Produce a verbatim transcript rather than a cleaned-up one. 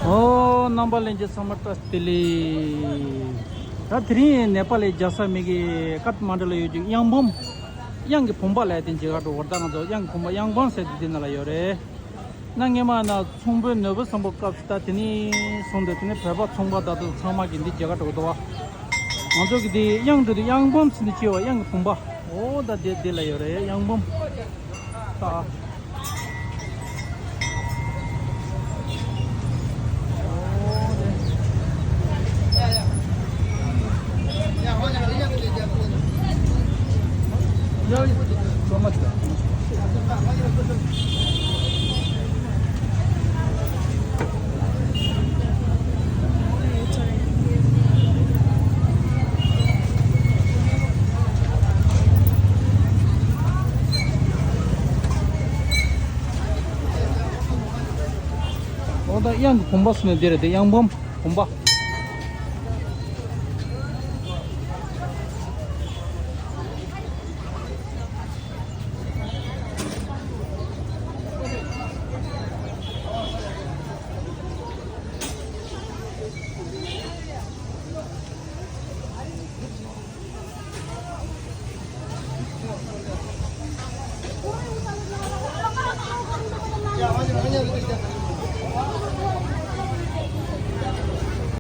ཨོ། རྣམ་པ་ལྷན་རྒྱས་ཚང་མ་བཀྲ་ཤིས་བདེ་ལེགས། ད་དེ་རིང་ནེ་པ་ལའི་རྒྱལ་ས་མི་གི་ཀཏ་མན་ཌུ་ལ་ཡོད་རྒྱུ་གཡང་འབུམ། གཡང་གི་བུམ་པ་ལ་དེ་མཇལ་ག་འགྲོ་བར། ད་ང་ཚོ་གཡང་གི་བུམ་པ་གཡང་འབུམ་ཟེར་དེ་འདི་ནང་ལ་ཡོད་རེད། ན་སྔས་མ་ན་ཚོང་དཔོན་ནོར་བུ་བཟང་པོ་སྐབས་སུ་ད་དེ་ནས་བཟུང་སྟེ་དེ་ནས་བོད་པ་ཚོང་པ་ད་དུ་ཚང་མ་གི་འདི་མཇལ་ག་འགྲོ་གི་འདུག་བ། ང་ཚོ་གི་འདི་གཡང་འགྲོ་དུས་གཡང་འབུམ་ཟེར་ནས་བྱས་བ། གཡང་གི་བུམ་པ། ཨོ། ད་དེ་དེ་ལ་ཡོད་རེད། གཡང་འབུམ། ད། ཨོ། ད་གཡང་གི་བུམ་པ་ཟེར་ནས་འདི་རེད་དེ། གཡང་འབུམ་བུམ་པ།